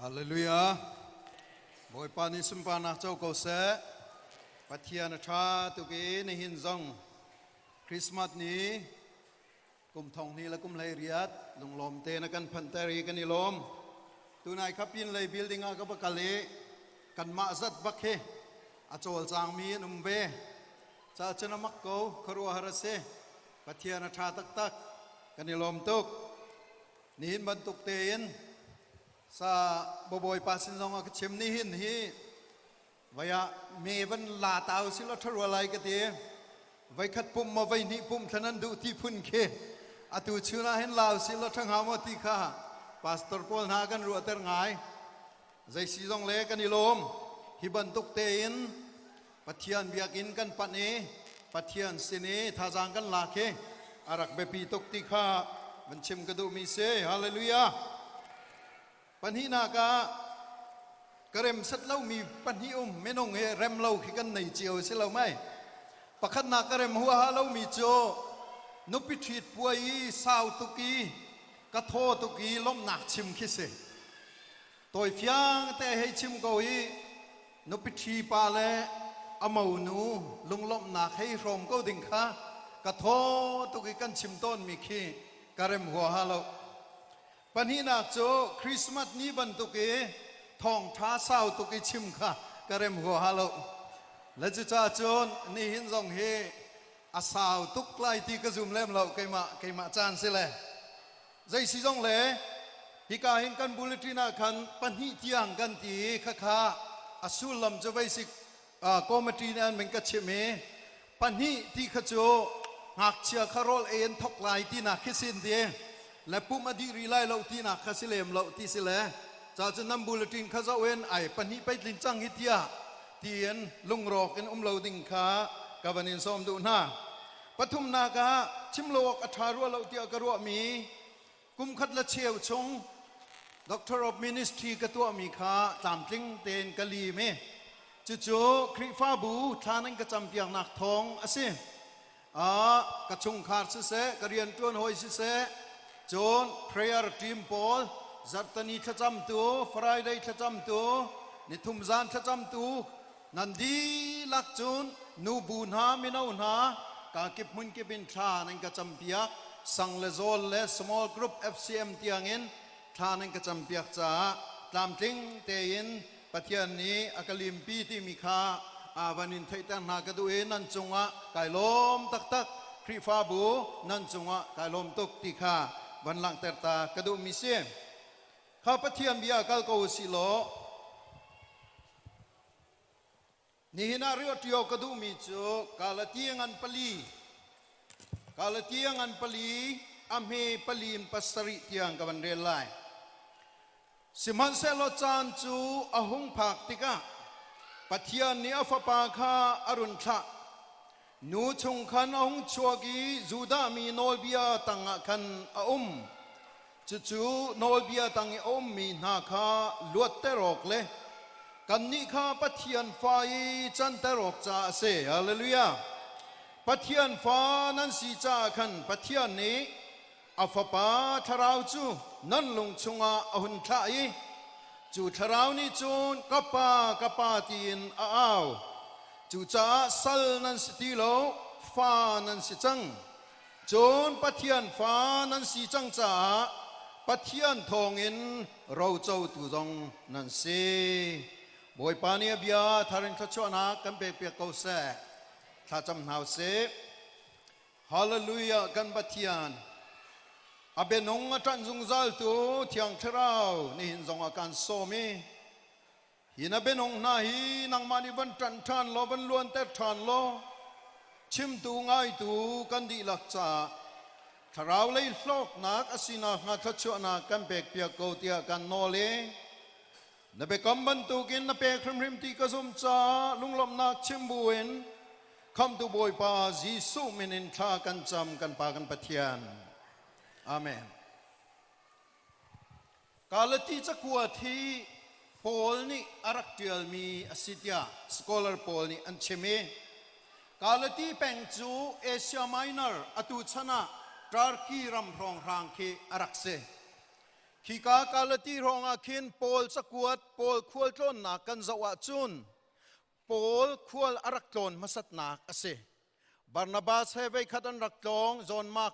Hallelujah. Bawipa nih sunparnak co ko seh. Pathian a ṭha tuk i nihin zong Christmas ni kum thong hnih le kum hlei riat lunglawm te na kan phanhter i kan i lawm. Tunai kha pin lei building ah ka va kal i kanmah zat bak hi a cawlcangmi an um ve. Ca cun a mak ko, khuaruahhar a si. Pathian a ṭha taktak. Kan i lawm tuk. Nihin bantuk tein sa bawipa sin zong ah ka chim nihin hi vai ah me van la tau si law ṭha rua lai ka ti. Voikhat pumh maw voi hnih pumh thlan an duh ti phun khi atu chun ah hin lau si law ṭha hnga maw ti kha pastor pawl hna kan ruahter ngai. Zei si zong le kan i lawm. Hi bantuk tein Pathian biakinn kan panh i Pathian sin i thazaang kan lak hi a rak biapi tuk ti kha van chim ka duhmi si. Hallelujah. Pahnihnak ah ka rem set lomi pahnih um minung hi rem lo khi kan nei cio si lo mei. Pakhatnak ka rem huaha lomi cu nupi ṭhit puai i sau tuk i ka thaw tuk i lawmhnak chim khi si. Tawi fiang te hei chim ko i nupi ṭhi pa le a monu lunglawmhnak hei hrawm ko ding kha ka thaw tuk i kan chim tawnmi khi ka rem huaha lo. Pahnihnak cu Christmas ni bantuk i thawngṭha sau tuk i chim kha ka rem huaha lo. Le cucaah cun nihin zong hi a sau tuk lai ti ka zum lem lo keimah keimah caan si le. Zei si zong le hika hin kan bulletin ah khan pahnih tiang kan ti i khakha a sullam cu basic committee nih an min ka chim i pahnih ti kha cu ngakchia kha rawl ei an thok lai tinak khi sin ti le pum a dih rih lai lo tinak kha si lem lo ti si le ca cu nan bulletin kha zoh in ai pahnih peitlin cang hi tiah tiin lungrawk in um lo ding kha ka van in sawm duh hna. Pathumnak ah chim lo awk a ṭha rua lo tiah ka ruahmi kumkhat le cheu chung Doctor of Ministry ka tuahmi kha tlamtling tein ka lim i cucu Khrihfabu thla nan ka campiaknak thawng a si. Ka chungkhar siseh, ka rianṭuan hawi siseh, cun prayer team pawl, zarhtani thlacamtu, Friday thlacamtu, nithum zan thlacamtu, Nan dihlak cun nubu hna mino hna kakip hmunkip in thla nan ka campiak sang le zawl le small group FCM tiangin thla nan ka campiak caah tlamtling tein Pathian nih a ka limpi timi kha van in theihter hna ka duh i nan cungah kai lawm taktak Khrihfabu nan cungah kai lawm tuk ti kha van langhter ta ka duhmi si. Kha Pathian bia kal ko usih law Nihin ah riahṭio ka duhmi cu Galatia ngan pali, Galatia ngan pali, a hme pali in pasarih tiang ka van rel lai. Sihmanhsehlaw caan cu a hung phak tikah Pathian nih a Fapa kha a run thlah. Nu chung khan a hung chuak i Judah mi nawlbia tangah khan a um. Cucu nawlbia tang i a ummi hna kha luatter awk le kannih kha Pathian fa i canter awk caah a si. Hallelujah! Pathian fa nan si caah khan Pathian nih a Fapa Thlarau cu nan lung chungah a hun thlah i cu Thlarau nih cun ka Pa, ka Pa tiin a au. Cucaah sal nan si ti lo, fa nan si cang. Cun Pathian fa nan si cang caah Pathian thawngin rocotu zong nan si. Bawipa nih a bia thar in thluachuahnak kan pekpiak ko seh. Thlacam hna usih. Hallelujah kan Pathian. A bianung a ṭanh zungzaltu Thiang Thlarau nihin zong a kan sawm i Hi na bianung hna hi nangmah nih van ṭanh ṭhan law van luanter ṭhan law chimtu ngaitu kan dihlak caah thlarau lei hlawknak a si nakhnga thluachuahnak kan pekpiak ko tiah kan nawl i na biakam bantukin na pek hrimhrim ti ka zumh caah lunglawmhnak chim buin Khamhtu Bawipa Jesuh min in thla kan cam kan Pa kan Pathian. Amen. Galati cakuat hi Paul nih a rak ṭialmi a si tiah scholar pawl nih an chim i Galati peng cu Asia Minor atu chan ah Turkey ram hrawnghrang khi a rak si. Khika Galati hrawngah khin Paul cakuat, Paul khualtlawnnak kan zoh ahcun Paul khual a rak tlawn hmasatnak a si. Barnabas he voikhat an rak tlawng, John Mark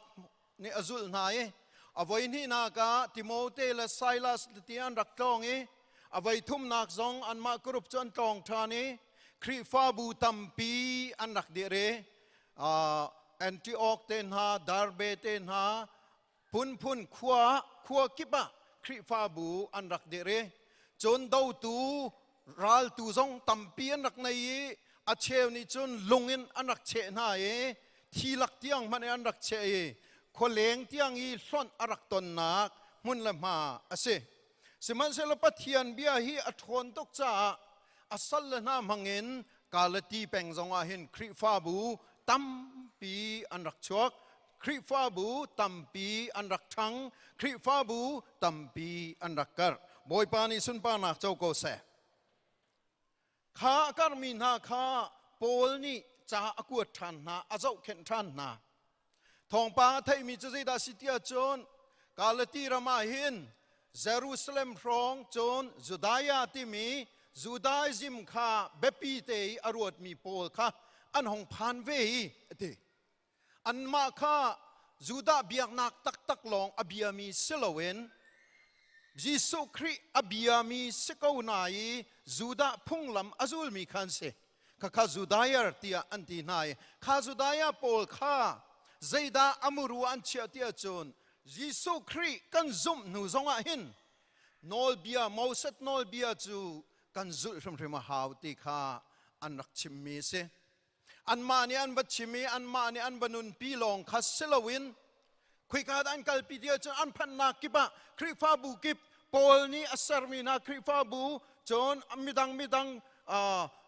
nih a zulh hna i a voi hnihnak ah Timote le Silas ti an rak tlawng i a voi thumnak zong anmah group cu an tlawng ṭhan i Khrihfabu tampi an rak dir i Antioch te hna, Derbe te hna, phunphun khua khua kip ah Khrihfabu an rak dirh i cun dotu raltu zong tampi an rak nei i a cheu nih cun lung in an rak cheh hna i thi lak tiang hmanh in an rak cheh i khualeng tiang i hlonh a rak tonnak hmun le hma a si. Sihmanhsehlaw Pathian bia hi a ṭhawn tuk caah a sal le hna hmangin Galati peng zongah hin Khrihfabu tampi an rak chuak. Khrihfabu tampi an rak ṭhang, Khrihfabu tampi an rak karh. Bawipa nih sunparnak co ko seh. Kha a karhmi hna kha Paul nih ca a kuat ṭhan hna, a zohkhenh ṭhan hna. Thawngpang a theihmi cu zeidah si ti ahcun Galati ram ah hin Jerusalem hrawng cun Judea timi Judaism kha biapi te i a ruatmi pawl kha an hong phan ve i a ti. Anmah kha Judah biaknak taktak lawng a biami si loin Jesuh Khrih a biami si ko na i Judah phunglam a zulmi kha an si. Khakha Judair tiah an ti hna i kha Judaia pawl kha zeidah a muru an chiah tiah cun Jesuh Khrih kan zumh hnu zongah hin nawlbia Moses nawlbia cu kan zulh hrimhrim a hau ti kha an rak chimmi a si. Anmah nih an va chim i anmah nih an va nunpi lawng kha si loin khoika dah an kalpi ti ahcun an phanhnak kip ah Khrihfabu kip Paul nih a sermi hna Khrihfabu cun midang midang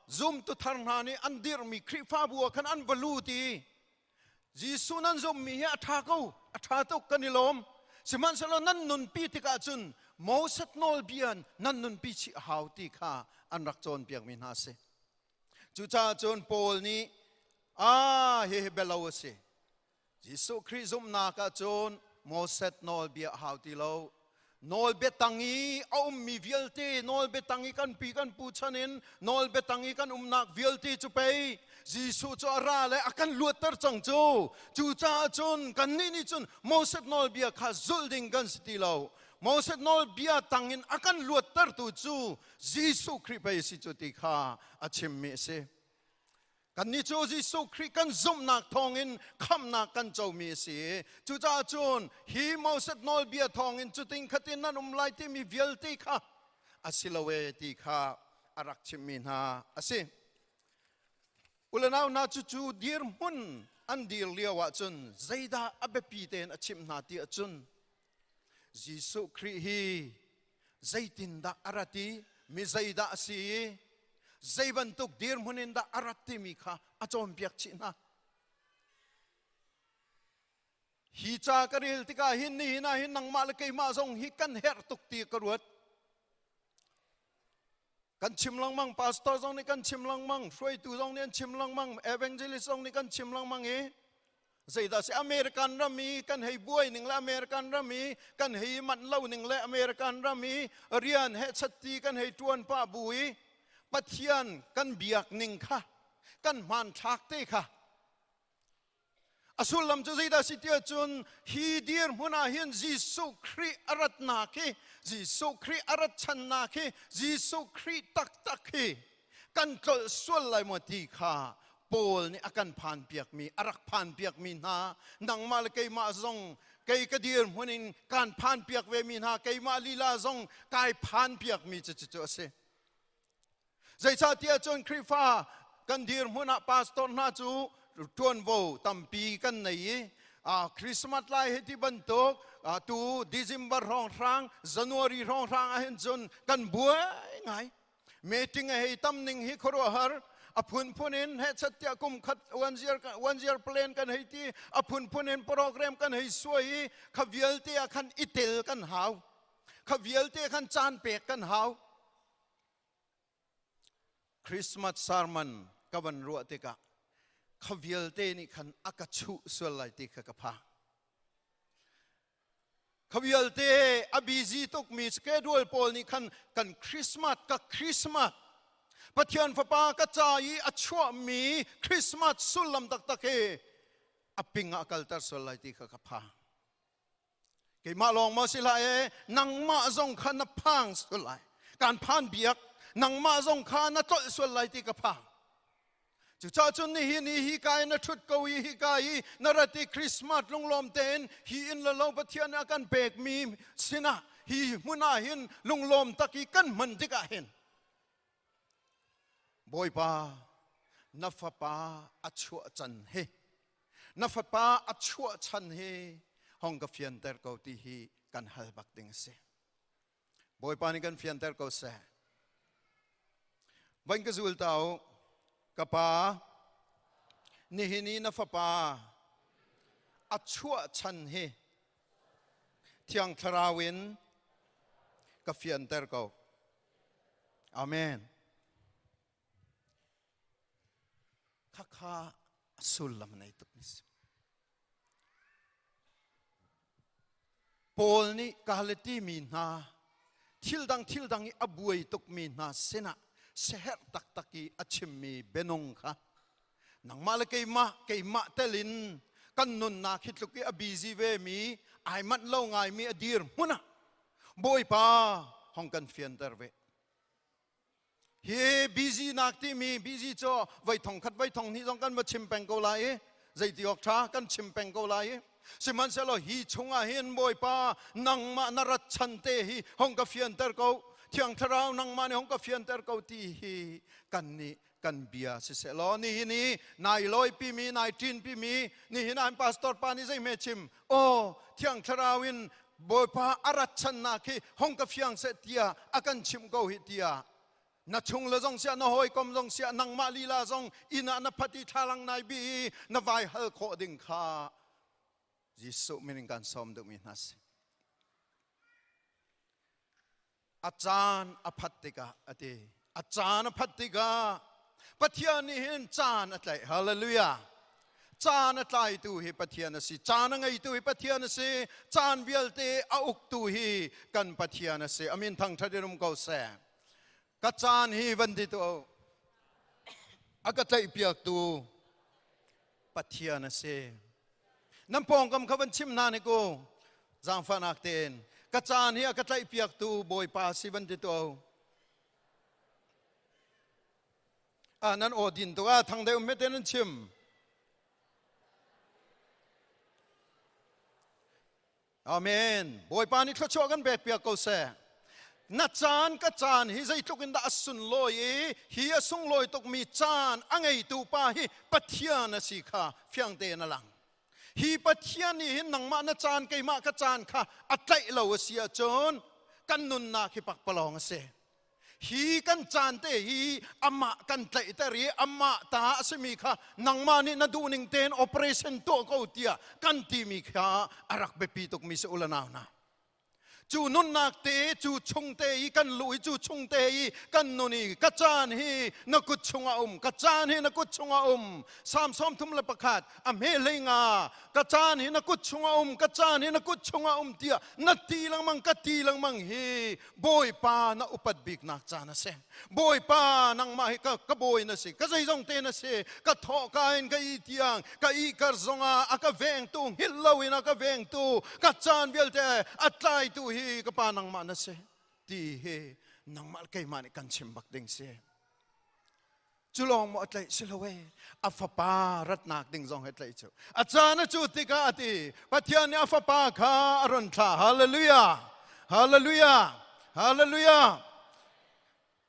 zumtu thar hna nih an dirhmi Khrihfabu ah khan an va lut i Jesuh nan zumhmi hi a ṭha ko a ṭha tuk kan i lawm sihmanhsehlaw nan nunpi tikah cun Moses nawlbia nan nunpi chih a hau ti kha an rak cawnpiakmi hna a si. Cucaah cun Paul nih ah hihi bialo a si. Jesuh Khrih zumhnak ah cun Moses nawlbia a hau ti lo. Nawlbia tang i a ummi vialte nawlbia tang i kan pi kan pu chan in nawlbia tang i kan umnak vialte cu pei Jesuh cu a ra le a kan luatter cang cu. Cucaah cun kannih nih cun Moses nawlbia kha zulh ding kan si ti lo. Moses nawlbia tangin a kan luattertu cu Jesuh Khrih pei a si cu ti kha a chimmi a si. Kannih cu Jesuh Khrih kan zumhnak thawngin khamhnak kan comi a si. Cucaah cun hi Moses nawlbia thawngin cutin khatin nan um lai timi vialte kha a si lo e ti kha a rak chimmi hna a si. Ulenau hna cucu dirhmun an dir lio ahcun zeidah a biapi tein a chimh hna ti ahcun Jesuh Khrih hi zeitindah a rat i mi zeidah a si i zei bantuk dirhmun in dah a rat timi kha a cawnpiak chih hna. Hi ca ka rel tikah hin nihin ah hin nangmah le keimah zong hi kan herh tuk ti ka ruat. Kan chim lengmang, pastor zong nih kan chim lengmang, hruaitu zong nih an chim lengmang, evangelist zong nih kan chim lengmang i zeidah si American ram i kan hei buai ning le American ram i kan hei manh lo ning le American ram i rian he chatti kan hei tuan pah bu i Pathian kan biak ning kha kan hmanthlak te kha a sullam cu zeidah si tiah cun hi dirhmun ah hin Jesuh Khrih a ratnak hi Jesuh Khrih a rat channak hi Jesuh Khrih taktak hi kan tlolh sual lai maw ti kha Paul nih a kan phanpiakmi a rak phanpiakmi hna nangmah le keimah zong kei ka dirhmun in kan phanpiak vemi hna keimah lila zong kai phanpiakmi cu cu a si zeicahtiah cun Khrihfa kan dirhmun ah pastor hna cu ṭuanvo tampi kan nei i Christmas lai hi ti bantuk tu December hrawnghrang January hrawnghrang ah hin cun kan buai ngai Meeting a hei tam ning hi khuaruahhar a phunphun in hehchat tiah kum khat one year plan kan hei ti a phunphun in program kan hei suai i kha vialte ah khan i tel kan hau kha vialte khan caan pek kan hau Christmas sermon ka van ruah tikah kha vialte nih khan a ka chuh sual lai ti kha ka phang. Kha vialte a busy tukmi schedule pawl nih khan kan Christmas ka Christmas Pathian Fapa ka ca i a chuahmi Christmas sullam taktak hi a ping ah a kalter sual lai ti kha ka phang. Keimah lawng maw si hlah e, nangmah zong kha na phang sual lai. Kan phan biak, nangmah zong kha na tlolh sual lai ti ka phang. Cucaah cun nihin i hi ka in na ṭhut ko i hi ka i na rat i Christmas lunglawm tein hi inn le lo Pathian a kan pekmi sinah hi hmun ah hin lunglawm tak i kan hman tikah hin Bawipa na fapa a chuah can hi na fapa a chuah chan hi hong ka fianter ko ti hi kan hal bak ding a si. Bawipa nih kan fianter ko seh. Van ka zul ta u. Ka pa, nihin i na fapa a chuah chan hi Thiang Thlarau in ka fianter ko. Amen. Khakha sullam nei tuk ni si. Paul nih Galati mi hna thil dang thil dang i a buai tukmi hna sinah siaherh taktak i a chimmi bianung kha nangmah le keimah keimah telin kan nunnak hi tluk i a busy ve mi ai manh lo ngaimi a dir hmun ah Bawipa hong kan fianter ve. Hi busy nak timi busy cu voi thong khat voi thong hnih zong kan va chim peng ko lai i zeiti awk ṭha kan chim peng ko lai i sihmanhsehlaw hi chungah hin Bawipa nangmah na rat chan te hi hong ka fianter ko Thiang Thlarau nangmah nih hong ka fianter ko ti hi kan nih kan bia siseh law nihin i nai lawi pimi nai ṭin pimi nihin an pastor pa nih zeihme chim aw Thiang Thlarau in Bawipa a rat channak hi hong ka fiang seh tiah a kan chimh ko hi tiah na chung le zong siah na hawikom zong siah nangmah lila zong inn ah na phat i thlalang nai bi i na vai hal khawh ding kha Jesuh min in kan sawm duhmi hna si. A caan a phat tikah a ti. A caan a phat tikah Pathian nih hin caan a tlaih. Hallelujah. Caan a tlaitu hi Pathian a si. Caan a ngeitu hi Pathian a si. Caan vialte a uktu hi kan Pathian a si. Amin thangṭhat in um ko seh. Ka caan hi van ti tu a ka tlaihpiaktu Pathian a si. Nan pawngkam kha van chim hna nik u. Zaangfahnak tein ka caan hi a ka tlaihpiaktu Bawipa si van ti tu. Ah nan aw din tuk ah thang deuh mete nan chim. Amen. Bawipa nih thluachuah kan pek piak ko seh. Na caan ka caan hi zeitluk in dah a sunlawi i hi a sunglawi tukmi caan a ngeitu pa hi Pathian a si kha fiang tein a lang. Hi Pathian nih hin nangmah na caan keimah ka caan kha a tlaih lo a si ahcun kan nunnak hi pakpalawng a si. Hi kan caan te hi amah kan tlaihter i amah ta a simi kha nangmah nih na duhning tein operation tuah ko tiah kan timi kha a rak biapi tukmi si u le nau hna. Cu nunnak te cu chung te i kan luh i cu chung te i kan nun i ka caan hi na kut chungah um ka caan hi na kut chungah um Salm 31 a hme hlei nga ka caan hi na kut chungah um ka caan hi na kut chungah um tiah na ti lengmang ka ti lengmang hi Bawipa na upat biknak caan a si. Bawipa nangmah hi ka, ka bawi na si, ka zeizong te na si, ka thawhka in ka i tiang, ka ihkar zongah a ka vengtu, hngilh loin a ka vengtu, ka caan vialte a tlaitu hi ka pa nangmah na si ti hi nangmah keimah nih kan chim bak ding si. Cu lawng maw a tlaih si lo e a fapa ratnak ding zong he tlaih cu a caan a cu tikah a ti Pathian nih a fapa kha a run thlah hallelujah hallelujah hallelujah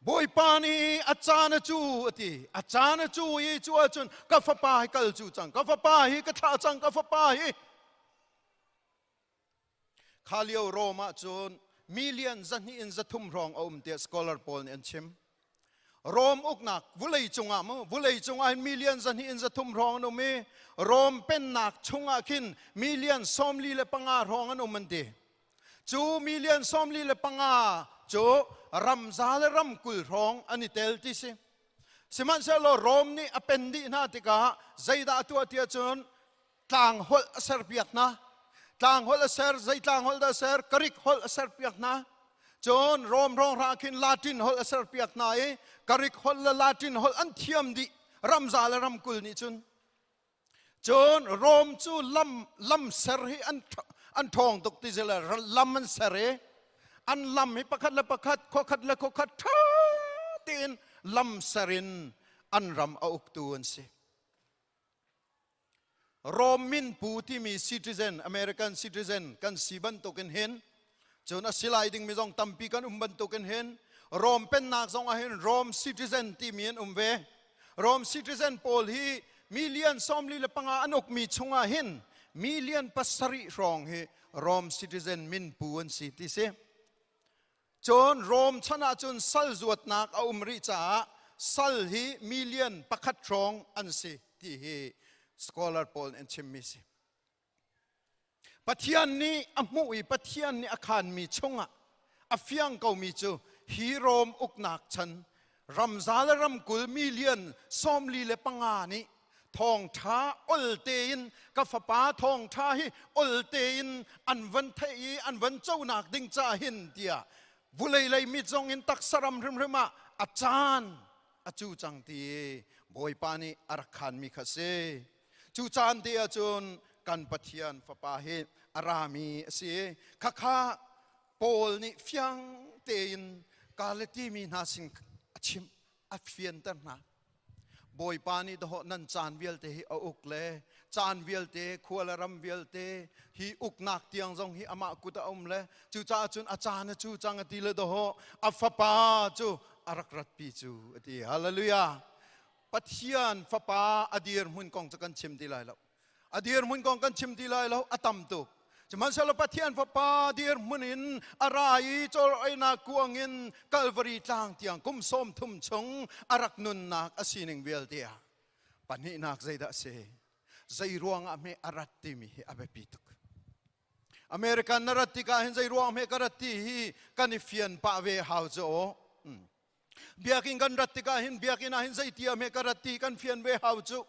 Bawipa nih a caan a cu a ti a caan a cu i cu ahcun ka fapa hi kal cu cang ka fapa hi ka thlah cang ka fapa hi Kha lio Rom ah cun million 200 in 300 hrawng a um tiah scholar pawl nih an chim. Rom uknak vulei cungah mu vulei cungah hin million 200 in 300 hrawng an um i Rom pennak chungah khin million 45 hrawng an um an ti. Cu million 45 cu ramza le ramkul hrawng an i tel ti si. Sihmanhsehlaw Rom nih a pen dih hna tikah zeidah a tuah tiah cun tlang holh a serpiak hna. Tlang holh a ser, zei tlang holh dah a ser? Greek holh a ser piak hna. Cun Rom hrawnghrang khin Latin holh a ser piak hna i Greek holh le Latin holh an thiam dih ramza le ramkul nih cun. Cun Rom cu lam lam ser hi an an ṭhawng tuk ti le lam an ser i an lam hi pakhat le pakhat khuakhat le khuakhat ṭha tein lam ser in an ram a uktu an si. Rom min pu timi citizen American citizen kan si bantukin hin cun a si lai dingmi zong tampi kan um bantukin hin Rom pennak zong ah hin Rom citizen timi an um ve. Rom citizen pawl hi million 45 an ukmi chungah hin million 7 hrawng hi Rom citizen min pu an si ti si. Cun Rom chan ah cun sal zuatnak a um rih caah sal hi million 1 hrawng an si ti hi scholar pawl nih an chimmi si. Pathian nih a hmuh i Pathian nih a khanmi chungah a fiang komi cu hi Rom uknak chan ramza le ramkul million 45 nih thawngṭha ol tein ka fapa thawngṭha hi ol tein an van theih i an van conak ding ca hin tiah vulei lei mit zong in taksa ram hrimhrim ah a caan a cu cang ti Bawipa nih a rak khanmi kha si. Cu caan te ahcun kan Pathian fapa hi a rami a si. Khakha Paul nih fiang tein Galati mi hna sin a chimh, a fianter hna. Bawipa nih dawh nan caan vialte hi a uk le caan vialte khua le ram vialte hi uknak tiang zong hi amah kut a um le cucaah cun a caan a cu cang a ti le dawh a fapa cu a rak ratpi cu a ti. Hallelujah. Pathian fapa a dirhmun kong cu kan chim ti lai lo. A dirhmun kong kan chim ti lai lo, a tam tuk. Sihmanhsehlaw Pathian fapa dirhmun in a ra i chawlainak kuang in Calvary tlang tiang kum 30 chung a rak nunnak a sining vialte ah pahnihnak zeidah a si? Zei ruangah hme a rat timi hi a biapi tuk. American na rat tikah hin zei ruang hme ka rat ti hi kan i fian pah ve hau cu aw. Biakinn kan rat tikah hin biakinn ah hin zeiti ah hme ka rat ti kan fian ve hau cu.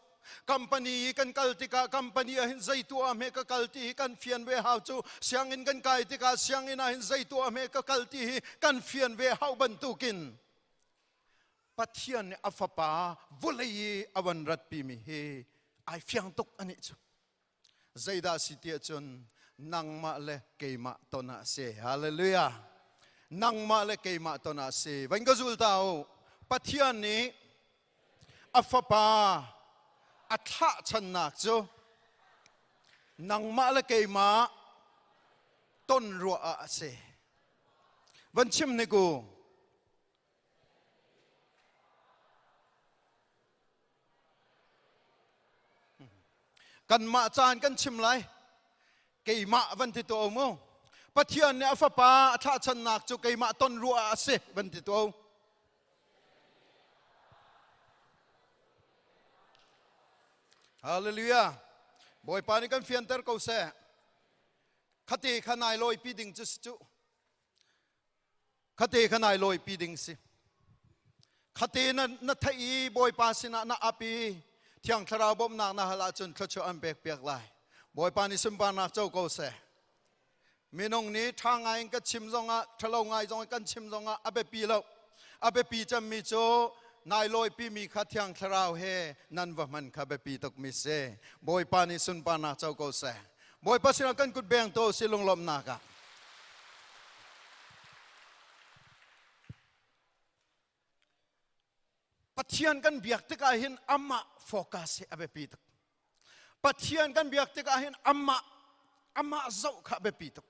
Company i kan kal tikah company ah hin zei tuah hme ka kal ti hi kan fian ve hau cu. Sianginn kan kai tikah sianginn ah hin zei tuah hme ka kal ti hi kan fian ve hau bantukin Pathian nih a fapa vawlei i a van ratpimi hi ai fiang tuk anih cu. Zeidah si tiah cun nangmah le keimah ton ah si. Hallelujah. Nangmah le keimah ton ah si. Van ka zul ta u. Pathian nih a fapa a thlah channak cu nangmah le keimah ton ruah ah a si. Van chim ni ku. Kanmah caan kan chim lai. Keimah van ti tuah mu. Pathian nih a fapa a thlahchannak cu keimah ton ruah ah a si van ti tuah. Hallelujah. Bawipa nih kan fianter ko seh. Khate kha nai lawipi ding cu si cu. Khate kha nai lawipi ding si. Khate na, na theih i Bawipa sinah na ap i Thiang Thlarau bawmhnak na hal ahcun thluachuah an pek piak lai. Bawipa nih sunparnak co ko seh. Minung nih ṭha ngai in ka chim zongah ṭhalo ngai zong in kan chim zongah a biapi lo. A biapi cemmi cu nai lawipi mi kha Thiang Thlarau he nan va hman kha biapi tukmi si. Bawipa nih sunparnak co ko seh. Bawipa sinah kan kut beng to si lunglawmhnak ah. Pathian kan biak tikah hin amah focus hi a biapi tuk. Pathian kan biak tikah hin amah amah zoh kha a biapi tuk.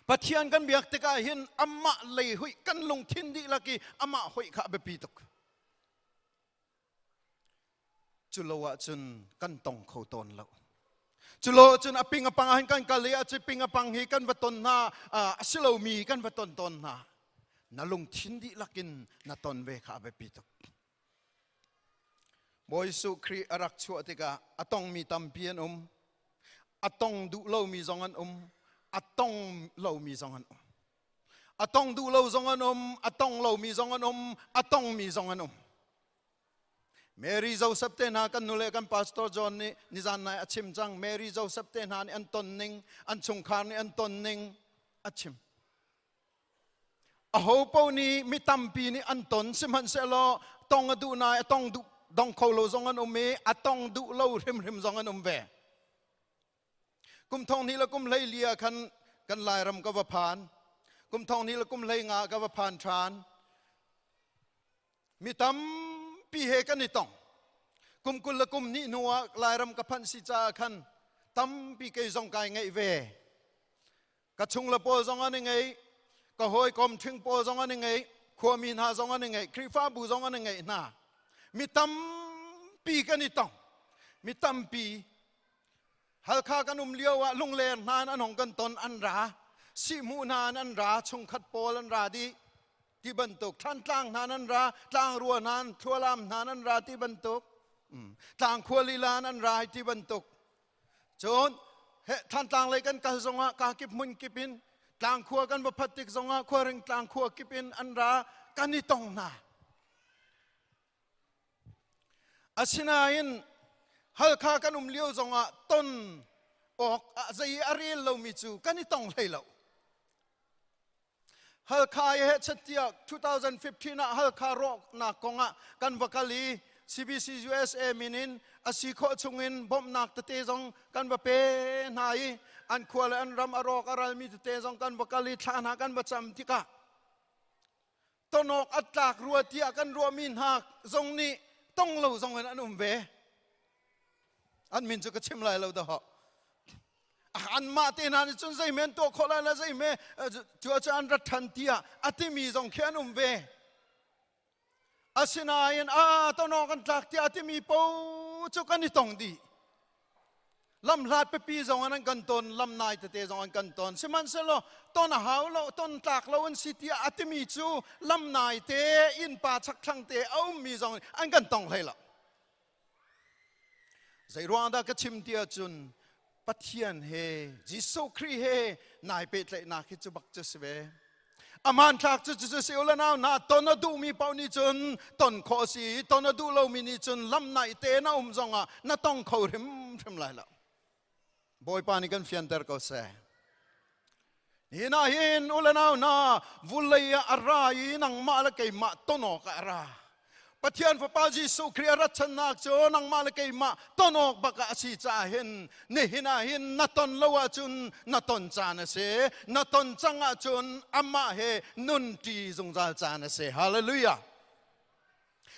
Pathian kan biak tikah hin amah lei hui kan lungthin dihlak i amah hoih kha a biapi tuk. Cu lo ahcun kan tong kho tawn lo. Cu lo ahcun a ping a pang ah hin kan kal i a ping a pang hi kan va ton hna a si lomi kan va ton tawn hna. Na lungthin dihlak in na ton ve kha a biapi tuk. Bawi Jesuh Khrih a rak chuah tikah a tongmi tampi an um. A tong duh lomi zong an um. A tong lomi zong an um. A tong duh lo zong an um, a tong lomi zong an um, a tongmi zong an um. Mary Joseph te hna kan nule kan pastor John nih nizan nai a chim cang. Mary Joseph te hna nih an ton ning, an chungkhar nih an ton ning a chim. Aho paoh nih mi tampi nih an ton sihmanhsehlaw tong a duh nai a tong duh dong kho lo zong an um i a tong duh lo hrimhrim zong an um ve. Kum thong hnih le kum hlei li ah khan kan Lairam ka va phan. Kum thong hnih le kum hlei nga ka va phan ṭhan. Mi tampi he kan i tong. Kum 20 le kum hnih hnu ah Lairam ka phanh si caah khan tampi kei zong kai ngeih ve. Ka chung le pawl zong an i ngei, ka hawikom ṭhing pawl zong an i ngei, khuami hna zong an i ngei, Khrihfabu zong an i ngeih hna. Mi tampi kan i tong. Mi tampi Halkha kan um lio ah Lungler hna an hong kan ton an ra. Sihhmuh hna an ra, chungkhat pawl an ra dih. Ti bantuk Thantlang hna an ra, Tlangrua hna, Thlualam hna an ra ti bantuk. Tlangkhua lila an ra ti bantuk. Cun Thantlang lei kan kal zongah ka kip hmun kip in Tlangkhua kan va phat tik zongah Khuaring Tlangkhua kip in an ra kan i tong hna. Asinain Halkha kan um lio zongah ton awk ah zei a rel lomi cu kan i tong hlei lo. Halkha i hechet 2015 ah Halkha rawknak kongah kan va kal i CBC USA min in a si khawh chungin bawmhnak tete zong kan va pe hna i an khua le an ram a rawk a ralmi tete zong kan va kal i thla hna kan va cam tikah tonawk a tlak rua tiah kan ruahmi hna zong nih tong lo zong in an um ve. An min cu ka chim lai lo dah. Anmah te hna nih cun zeihme an tuah khawh lai le zeihme cu cu an rat ṭhan tiah a timi zong khi an um ve. Asinain a tonawk an tlak tiah a timi po cu kan i tong dih. Lamhlat pipi zong an kan ton, lam nai tete zong an kan ton. Sihmanhsehlaw ton a hau lo, ton tlak lo an si tiah a timi cu lam nai te, innpa chakthlang te a ummi zong an kan tong hlei lo. Zei ruang dah ka chim ti ahcun Pathian he Jesuh Khrih he nai pehtlaihnak hi cu bak cu si ve. A hmanthlak cu cu si ula nau na ton a duhmi paoh nih cun ton khawh a si ton a duh lomi nih cun lam naih te na um zongah na tong kho hrimhrim lai lo. Bawipa nih kan fianter ko seh. Hi na hin ule nau na vulei ah a ra i nangmah le keimah ton awk ah a ra. Pathian Fapa Jesuh Khrih a rat channak cu nangmah le keimah ton awk bak ah a si caah hin nihin ah hin na ton lo ahcun na ton caan a si. Na ton cang ahcun amah he nun ṭi zungzal caan a si. Hallelujah.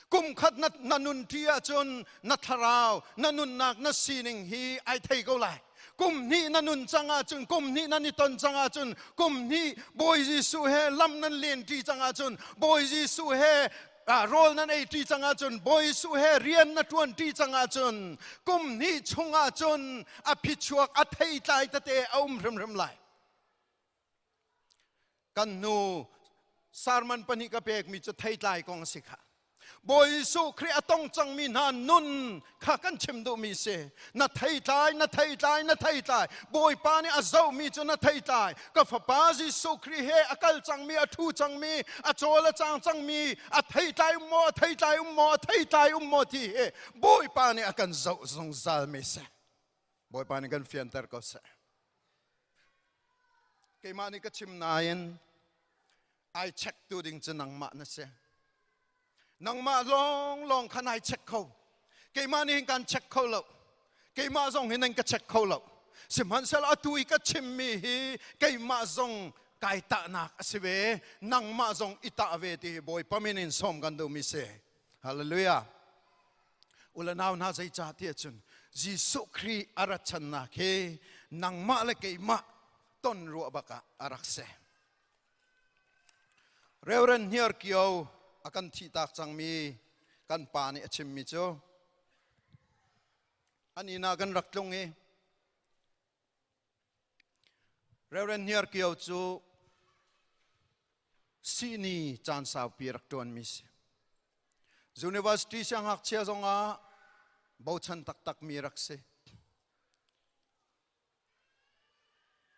Kum khat na, na nun ṭi ahcun na thlarau, na nunnak, na sining hi ai thei ko lai. Kum hnih na nun cang ahcun, kum hnih nan i ton cang ahcun, kum hnih Bawi Jesuh he lam nan len ṭi cang ahcun, Bawi Jesuh he rawl nan ei ṭi cang ahcun, Bawi Jesuh he rian na ṭuan ṭi cang ahcun, kum hnih chung ahcun a phichuak a theitlai tete a um hrimhrim lai. Kan hnu sermon pahnih ka pekmi cu theitlai kong a si kha. Bawi Jesuh Khrih a tong cangmi hna nun kha kan chim duhmi si. Na theitlai, na theitlai, na theitlai. Bawipa nih a zohmi cu na theitlai. Ka fapa Jesuh Khrih he a kal cangmi, a ṭhu cangmi, a cawl a cang cangmi, a theitlai um maw, a theitlai um maw, a theitlai um maw ti hi Bawipa nih a kan zoh zungzalmi si. Bawipa nih kan fianter ko seh. Keimah nih ka chim nain ai check tu ding cu nangmah na si. Nangmah lawnglawng kha nai check kho. Keimah nih hin kan check kho lo. Keimah zong hi nan ka check kho lo. Sihmanhsehlaw atu i ka chimmi hi keimah zong kai tahnak a si ve. Nangmah zong i tah ve ti hi Bawipa min in sawm kan duhmi si. Hallelujah. Ule nau hna zeicah ti ahcun Jesuh Khrih a rat channak hi nangmah le keimah ton ruah bak ah a rak si. Reverend Hniar Kio a kan thihtak cangmi kan pa nih a chimmi cu an inn ah kan rak tlung i Reverend Hniar Kio cu sihni caan saupi rak ṭuanmi si. University siangngakchia zongah bochan taktakmi rak si.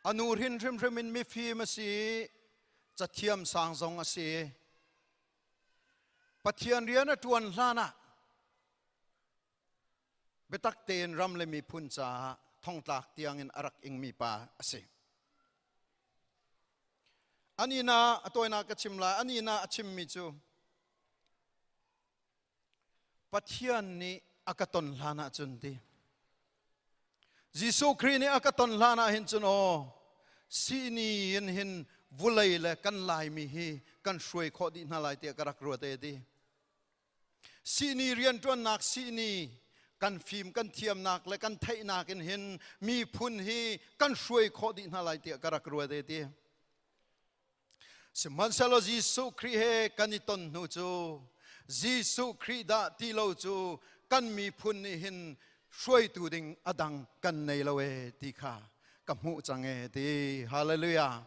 A nu hrin hrimhrim in mifim a si i cathiam sang zong a si. Pathian rian a ṭuan hlan ah. Biatak tein ram le miphun caah thongtlak tiangin a rak ingmi pa a si. Anina a tawinak ka chim lai. Anina a chimmi cu Pathian nih a ka ton hlan ah cun ti. Jesuh Khrih nih a ka ton hlan ah hin cun aw sini in hin vulei le kan Laimi hi kan hruai khawh dih hna lai tiah ka rak ruat e ti. Sini rianṭuannak sini kan fim kan thiamnak le kan theihnak in hin miphun hi kan hruai khawh dih hna lai tiah ka rak ruat e ti. Sihmanhsehlaw Jesuh Khrih he kan i ton hnu cu Jesuh Khrih dah ti lo cu kan miphun nih hin hruaitu ding a dang kan nei lo e ti kha ka hmuh cang e ti. Hallelujah.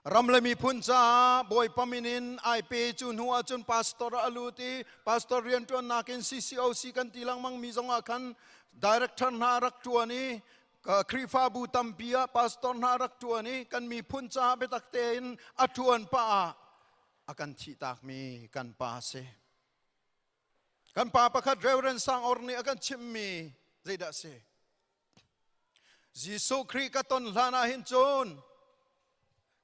Ram le miphun caah Bawipa min in ai pe cu hnu ahcun pastor a lut i pastor rianṭuannak in CCOC kan ti lengmang mi zongah khan director hna rak ṭuan i Khrihfabu tampi ah pastor hna rak ṭuan i kan miphun caah biatak tein a ṭuan pah ah a kan thihtakmi kan pa a si. Kan pa pakhat Reverend Sang Or nih a kan chimhmi zeidah a si? Jesuh Khrih ka ton hlan ah hin cun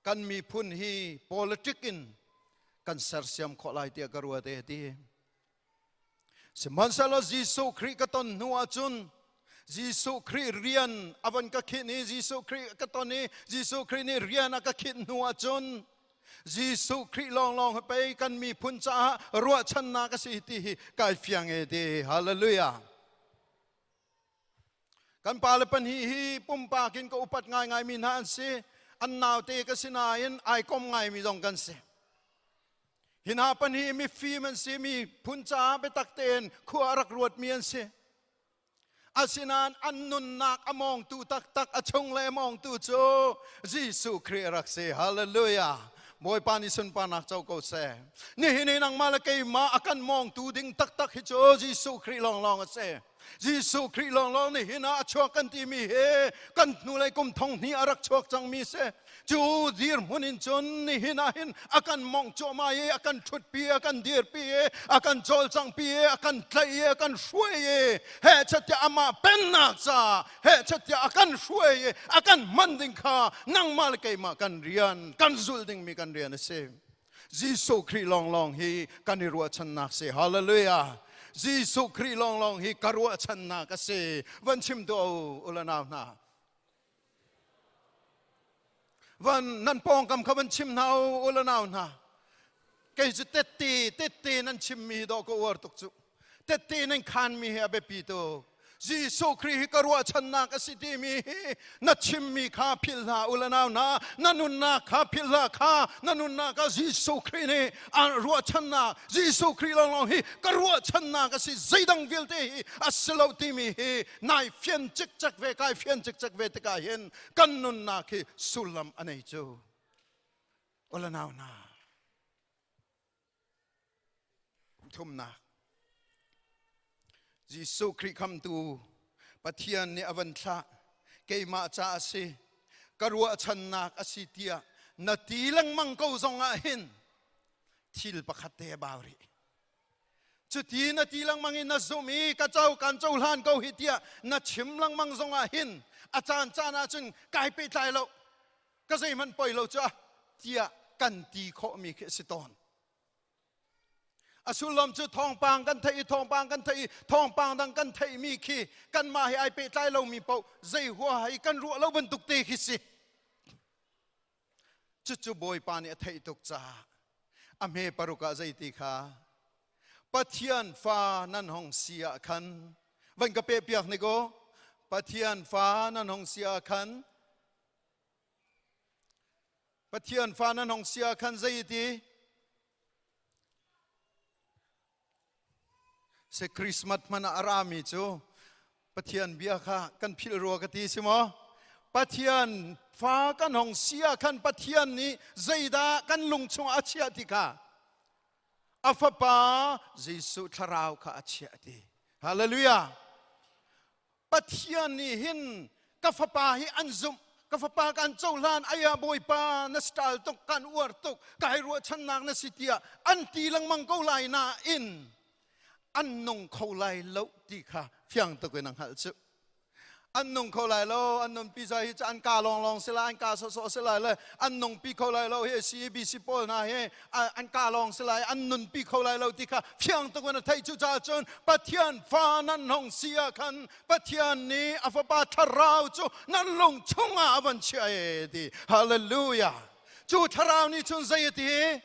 kan miphun hi politic in kan sersiam khawh lai tiah ka ruat e ti. Sihmanhsehlaw Jesuh Khrih ka ton hnu ahcun Jesuh Khrih rian a von ka khinh i Jesuh Khrih ka ton i Jesuh Khrih nih rian a ka khinh hnu ahcun Jesuh Khrih lawnglawng hi pei kan miphun caah ruahchannak a si ti hi kai fiang e ti. Hallelujah. Kan pa le pahnih hi pumpak in ka upat ngaingaimi hna an si. An naute ka si nain ai kom ngaimi zong kan si. Hi hna pahnih mifim an si, mi phun caah biatak tein khua a rak ruatmi an si. Asinain an nunnak a mawngtu taktak, a chung le a mawngtu cu Jesuh Khrih a rak si. Hallelujah. Bawipa nih sunparnak co ko seh. Nihin i nangmah le keimah a kan mawngtu ding taktak hi cu Jesuh Khrih lawnglawng a si. Jesuh Khrih lawnglawng nih hin ah a chuak kan timi hi kan hnulei kum thong hnih a rak chuak cangmi si. Cu dirhmun in cun nihin ah hin a kan mongh cuahmah i a kan ṭhutpi, a kan dirpi i a kan cawlcanghpi i a kan tlaih i a kan hruai i hehchet tiah amah pennak ca hehchet tiah a kan hruai i a kan hman ding kha nangmah le keimah kan rian kan zulh dingmi kan rian a si. Jesuh Khrih lawnglawng hi kan i ruahchannak si. Hallelujah. Jesuh Khrih lawnglawng hi ka ruahchannak a si. Van chim tuah u, u le nau hna. Van nan pawngkam kha van chim hna u, u le nau hna. Kei cu tette tette nan chimmi dawh ka uar tuk cu. Tette nan khanmi hi a biapi tuk. Jesuh Khrih hi ka ruahchannak a si timi hi na chimmi kha philh hlah u le nau hna na nunnak kha philh hlah kha na nunnak ah Jesuh Khrih nih a ruahchannak Jesuh Khrih lawnglawng hi ka ruahchannak a si zeidang vialte hi a si lo timi hi nai fian cikcek ve kai fian cikcek ve tikah hin kan nunnak hi sullam a nei cu u le nau hna Thumnak. Jesuh Khrih khamtu Pathian nih a van thlah keimah ca a si ka ruahchannak a si tiah na ti lengmang ko zong ah hin thil pakhat te a bau rih. Cuti na ti lengmang in na zumh i ka co kan cohlan ko hi tiah na chim lengmang zong ah hin a caan caan ah cun kai pehtlai lo ka zeihmanh poi lo cu tiah kan ti khawhmi khi a si tawn. A sullam cu thawngpang kan theih i thawngpang kan theih i thawngpang dang kan theihmi khi kanmah he ai pehtlai lomi paoh zei huaha i kan ruah lo bantuk te khi si. Cucu Bawipa nih a theih tuk caah a hme paruk ah zeiti kha Pathian fa nan hong si ah khan van ka peh piak ni ko Pathian fa nan hong si ah khan Pathian fa nan hong si ah khan zei ti se Christmas hman ah a rami cu Pathian bia kha kan philh rua ka ti si maw Pathian fa kan hong si ah khan Pathian nih zeidah kan lung chungah a chiah ti kha a fapa Jesuh thlarau kha a chiah ti Hallelujah Pathian nih hin ka fapa hi an zumh ka fapa kan cohlan aya bawipa na style tuk kan uar tuk kai ruahchannak na si tiah an ti lengmang ko lai nain. An nung kho lai lo ti kha fiang tuk in a hngalh cu. An nung kho lai lo, an nunpi zai hi cu an ka lawnglawng si lai, an ka sawhsawh si lai le an nungpi kho lai lo hi CBC pawl hna hi an ka lawng si lai, an nunpi kho lai lo ti kha fiang tuk in a theih. Cucaah cun Pathian fa nan hong si ah khan Pathian nih a fapa thlarau cu nan lung chungah a van chiah e ti. Hallelujah. Cu thlarau nih cun zei a ti?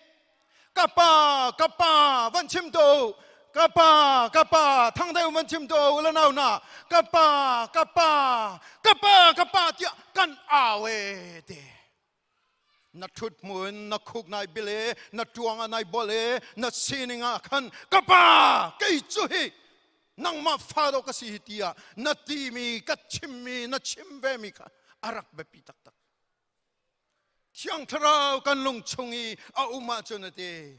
Ka pa, ka pa, van chim to, ka pa, ka pa, thang deuh van chim to la nau na, ka pa, ka pa, ka pa, ka pa tiah kan au e te. Na thut hmun, na khuk nai bile, na tuang a nai bole, na sining ah khan ka pa, kei cu hi nangmah fa do ka si hi tiah na timi ka chimmi na chim ve mi kha a rak biapi taktak. Thiang Thlarau kan lung chung i a um ahcun a ti.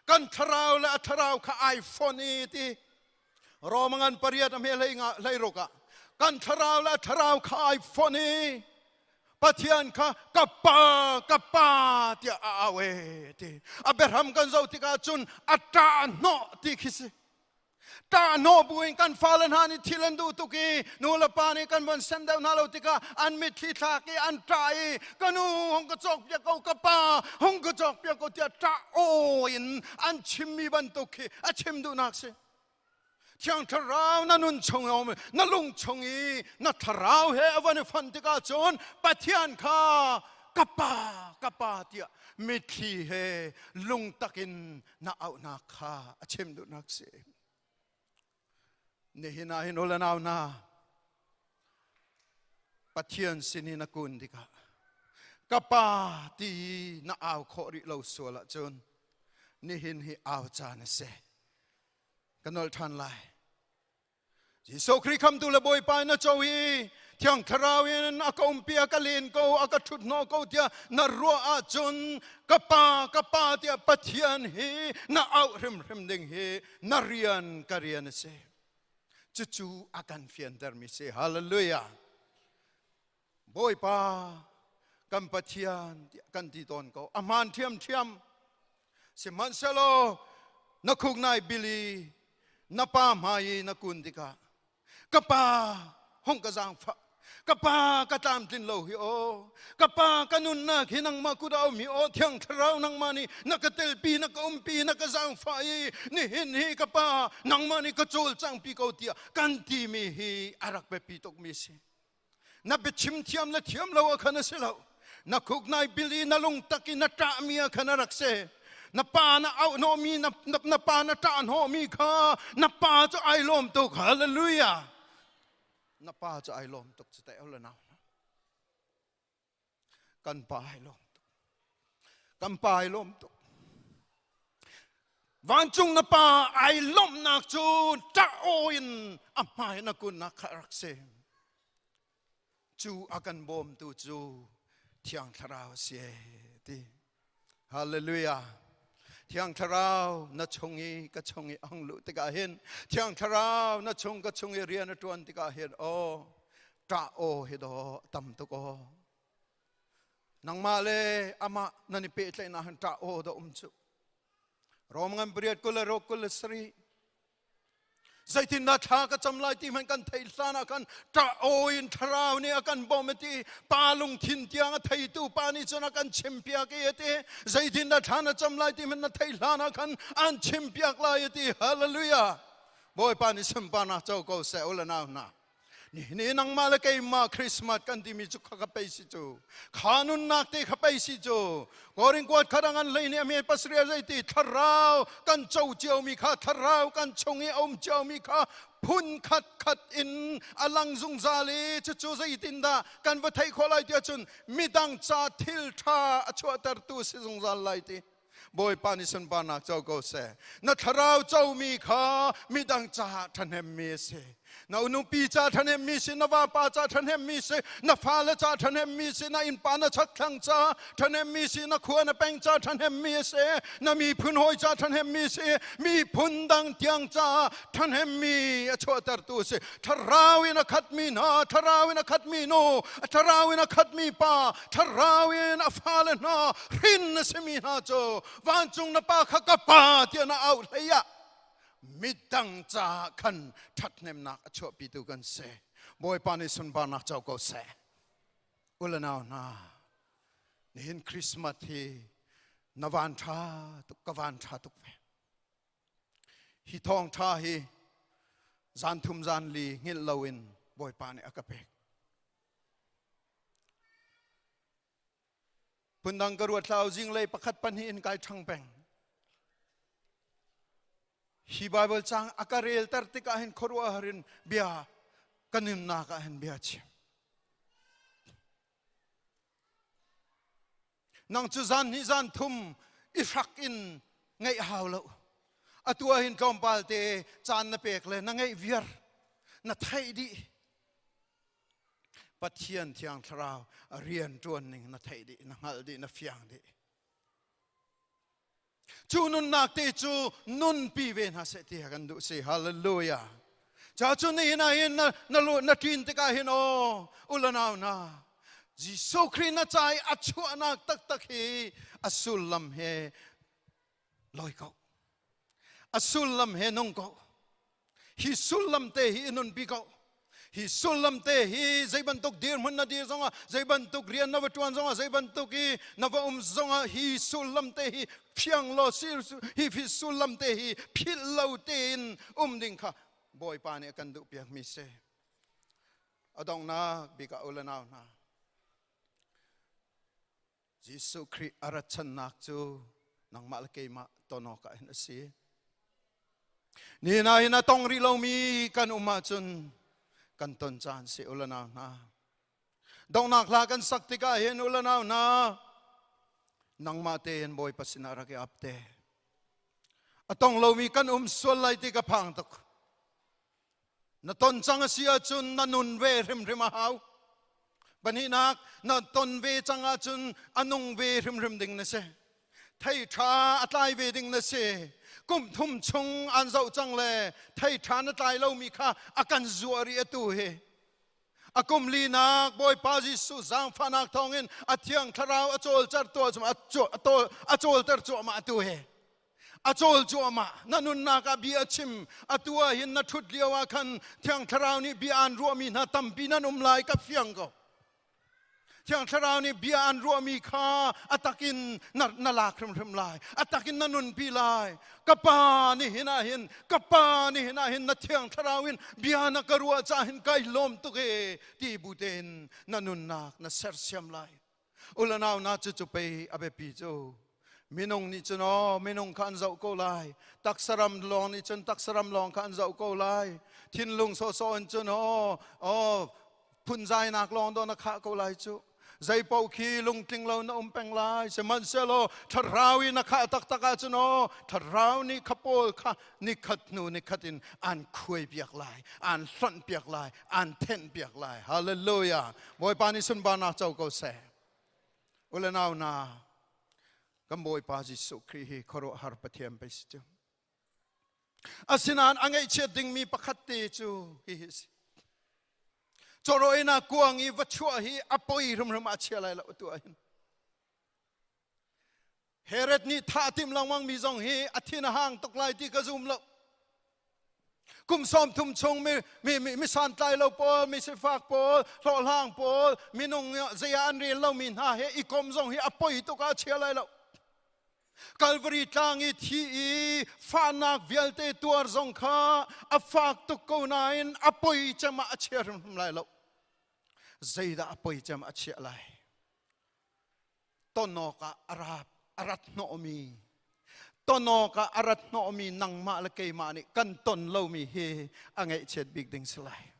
Kan thlarau le a thlarau kha ai fon i ti. Roma ngan pariat a hme hlei nga hlei ruk ah kan thlarau le a thlarau kha ai fon i Pathian kha ka pa ka pa tiah a au e ti. A biahram kan zoh tikah cun a ṭah hnawh ti khi si. Ṭahhnawh buin kan fale hna nih thil an duh tuk i nu le pa nih kan von sem deuh hna lo tikah an mitthli thlak i an ṭah i ka nu hung ka cawkpiak ko, ka pa hung ka cawkpiak ko tiah ṭah aw in an chimmi bantuk khi a chim duhnak si. Thiang Thlarau na nun chung um na lung chung i na thlarau he a van i fon tikah cun Pathian kha ka pa ka pa tiah mitthli he lungtak in na auhnak kha a chim duhnak si. Nihin ah hin ul nau na Pathian sin i na kun tikah ka pa ti na au khawh rih lo sual ahcun nihin hi au caan a si. Ka nolh ṭhan lai. Jesuh Khrih khamtu le Bawipa na co i Thiang Thlarau in a ka umpi, a ka len ko, a ka ṭhut hnawh ko tiah na ruah ahcun ka pa, ka pa tiah Pathian hi na auh hrimhrim ding hi na rian ka rian a si. Cucu a kan fiantermi si. Hallelujah. Bawipa kan Pathian tiah kan ti tawn ko. A hmaan ṭhiamṭhiam. Sihmanhsehlaw na khuk nai bili na pa hmai i na kun tikah ka pa hong ka zaangfah, ka pa ka tlamtlin lo hi aw, ka pa ka nunnak hi nangmah kut ah um hi aw, Thiang Thlarau nangmah nih na ka telpi, na ka umpi, na ka zaangfah i nihin hi ka pa nangmah nih ka cawlcangpi ko tiah kan timi hi a rak biapi tukmi si. Na biachim thiam le thiam lo ah khan a si lo. Na khuk nai bil i na lungtak i na ṭahmi ah khan a rak si. Na pa na auhnawhmi, na, na, na pa na ṭahhnawhmi kha na pa cu ai lawm tuk. Hallelujah. Na pa cu ai lawm tuk cu teh le nau. Kan pa ai lawm tuk. Kan pa ai lawm tuk. Vancung na pa ai lawmhnak cu ṭah aw in a hmai na kunnak kha a rak si. Cu a kan bawmtu cu Thiang Thlarau a si ti. Hallelujah. Thiang Thlarau na chung i ka chung i hung luh tikah hin Thiang Thlarau na chung ka chung i rian a ṭuan tikah hin aw ṭah aw hi daw tam tuk aw. Nangmah le amah nan i pehtlaihnak hin ṭah aw dah um cu. Rom ngan pariat 26 27. Zeitindah thla ka cam lai ti hmanh kan theih hlan ah khan ṭah aw in thlarau nih a kan bawmh a ti. Pa lungthin tiang a theitu pa nih cun a kan chimpiak i a ti. Zeitindah thla na cam lai ti hmanh na theih hlan ah khan an chimpiak lai a ti. Hallelujah. Bawipa nih sunparnak co ko seh u le nau hna. Nihin nangmah le keimah Christmas kan timi cu kha ka pei si cu. Kha nunnak te kha pei si cu. Korin kuat kha dang an hlei nih a me pasarih zei ti thlarau kan co ciomi kha thlarau kan chung i a um ciomi kha phun khat khat in a lang zungzal i cucu zeitindah kan va theih khawh lai tiah cun midang ca thil ṭha a chuahtertu si zungzal lai ti. Bawipa nih sunparnak co ko seh. Na thlarau comi kha midang caah ṭhahnemmi a si. Na nupi ca ṭhahnemmi si, na vapa ca ṭhahnemmi si, na fale ca ṭhahnemmi si, na innpa na chakthlang ca ṭhahnemmi si, na khua na peng ca ṭhahnemmi a si, na miphun hawi ca ṭhahnemmi si, miphun dang tiang caah ṭhahnemmi a chuahtertu a si. Thlarau in a khatmi hna, thlarau in a khatmi nu, thlarau in a khatmi pa, thlarau in a fale hna hrin na simi hna cu vancung na pa kha ka pa tiah na auh hlei ah. Midang caah khan ṭhathnemnak a chuahpitu kan si. Bawipa nih sunparnak co ko seh. Ulanau hna, nihin Christmas hi na van ṭha tuk, ka van ṭha tuk ve. Hi thawngṭha hi zan thum zan li hngilh loin Bawipa nih a ka pek. Phundang ka ruat hlah zinglei pakhat pahnih in kai ṭhang peng. Hi Bible cang a ka relter tikah hin khuaruahhar in bia ka nunnak ah hin bia chim. Nang cu zan hnih zan thum i hrak in ngeih hau lo. Atu ah hin tlawmpal te caan na pek le na ngeih viar na theih dih. Pathian Thiang Thlarau a rian ṭuan ning na theih dih, na hngalh dih, na fiang dih. Cu nunnak te cu nunpi ve hna seh ti kan duh si. Hallelujah. Ca cu nihin ah hin na na lu na ṭin tikah hin aw ulanau na Jesuh Khrih na ca i a chuahnak taktak hi a sullam he lawi ko. A sullam he nung ko. Hi sullam te hi i nunpi ko. Hi sullam te hi zei bantuk dirhmun na dir zongah, zei bantuk rian na va ṭuan zongah, zei bantuk i na va um zongah hi sullam te hi fiang law hi hi sullam te hi philh lo tein um ding kha Bawipa nih a kan duh piakmi si. A donghnak bik ah u le nau hna, Jesuh Khrih a ratchannak cu nangmah le keimah ton awkah hin a si. Nihin ah hin a tong rih lomi kan um ahcun kan ton caan si u le nau hna. Donghnak hla kan sak tikah hin u le nau hna nangmah tein Bawipa sinah rak i ap te. A tong lomi kan um sual lai ti ka phang tuk. Na ton cang a si ahcun na nun ve hrimhrim a hau. Pahnihnak, na ton ve cang ahcun a nung ve hrimhrim ding na si. Thei ṭha a tlai ve ding na si. Kum thum chung an zoh cang le thei ṭha na tlai lomi kha a kan zuah rih atu hi. A kum linak Bawipa Jesuh zaangfahnak thawngin a Thiang Thlarau a cawlcer a cawlter cuahmah atu hi. A cawl cuahmah. Na nunnak ah bia a chim. Atu ah hin na ṭhut lio ah khan Thiang Thlarau nih bia aan ruahmi hna tampi nan um lai ka fiang ko. Thiang Thlarau nih bia aan ruahmi kha a takin na, na lak hrimhrim lai. A takin na nunpi lai. Ka pa nih hin ah hin, ka pa nih hin ah hin na Thiang Thlarau in bia na ka ruah caah hin kai lawm tuk e ti bu tein na nunnak na sersiam lai. Ulanau na cu cu pei a biapi cu. Minung nih cun aw minung kha an zoh ko lai. Taksaram lawng nih cun taksaram lawng kha an zoh ko lai. Thinlung sawhsawh in cun aw aw phunzainak lawng dawh na khah ko lai cu. Zeipaoh khi lungtling lo na um peng lai. Sihmanhsehlaw thlarau i na khah taktak ahcun aw thlarau nih kha pawl kha nikhat hnu nikhat in aan khuai piak lai, aan hlonh piak lai, aan thenh piak lai. Hallelujah. Bawipa nih sunparnak co ko seh. U le nau hna, kan Bawipa Jesuh Khrih hi khuaruahhar Pathian pei si cu. Asinain a ngaihchiat dingmi pakhat te cu hihi a si. Cawrawinak kuang i va chuah hi a poi hrimhrim ah chia lai lo atu ah hin. Herod nih thah a timh lengmang mi zong hi a thin a hang tuk lai ti ka zum lo. Kum 30 chung mi mi mi, mi santlai lo pawl, mi sifak pawl, hlawhhlang pawl, minung zei ah an rel lomi hna he i kom zong hi a poi tuk ah chia lai lo. Calvary tlang i thi i fahnak vialte tuar zong kha a fak tuk ko nain a poi cem ah a chia hrimhrim lai lo. Zeidah a poi cem a chiah lai? Ton awkah a rat a rat hnawhmi ton awkah a rat hnawhmi nangmah le keimah nih kan ton lomi hi a ngaihchiat bik ding si lai.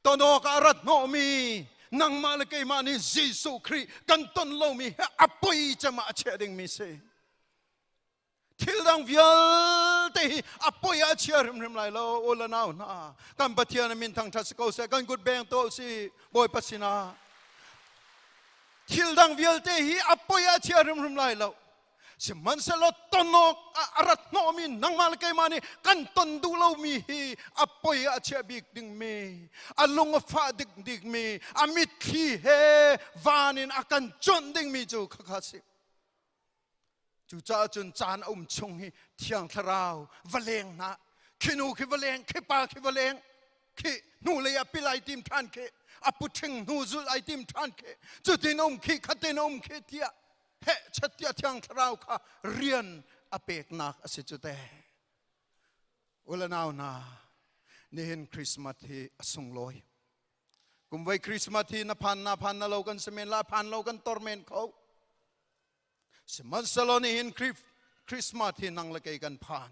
Ton awkah a rat hnawhmi nangmah le keimah nih Jesuh Khrih kan ton lomi hi a poi cem ah a chiah dingmi si. Thil dang vialte hi a poi ah a chia hrimhrim lai lo u le nau hna. Kan Pathian a min thangṭhat si ko seh, kan kut beng tuah si Bawipa sinah. Thil dang vialte hi a poi ah a chia hrimhrim lai lo. Sihmanhsehlaw ton awk ah a rat hnawhmi nangmah le keimah nih kan ton duh lomi hi a poi ah a chiah bik dingmi, a lung a fah dik dikmi, a mitthli he van in a kan cuanh dingmi cu khakha si. Cucaah cun caan a um chung hi Thiang Thlarau va leng hna. Khi nu khi va leng, khi pa khi va leng, khi hnu lei ah pil ai tim ṭhan khi, a puṭhing hnu zulh ai tim ṭhan khi, cutin um khi, khatin um khi tiah heh chat tiah Thiang Thlarau kha rian a peknak a si cu te. Ule nau hna, nihin Christmas hi a sunglawi. Kumvei Christmas hi na phan na phan na lo kan si men la, phan lo kan tor men kho. Sihmanhsehlaw nihin Christmas hi nang le kei kan phan.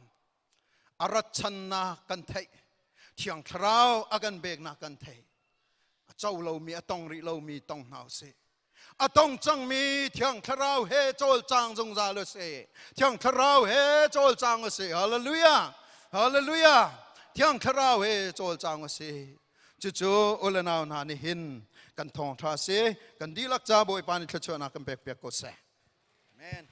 A rat channak kan theih. Thiang Thlarau a kan peknak kan theih. A co lomi, a tong rih lomi tong hna usih. A tong cangmi Thiang Thlarau he cawlcang zungzal usih. Thiang Thlarau he cawlcang usih. Hallelujah! Hallelujah! Thiang Thlarau he cawlcang usih. Cucu u le nau hna nih hin kan thawngṭha si. Kan dihlak ca Bawipa nih thluachuahnak kan pek piak ko seh. Amen.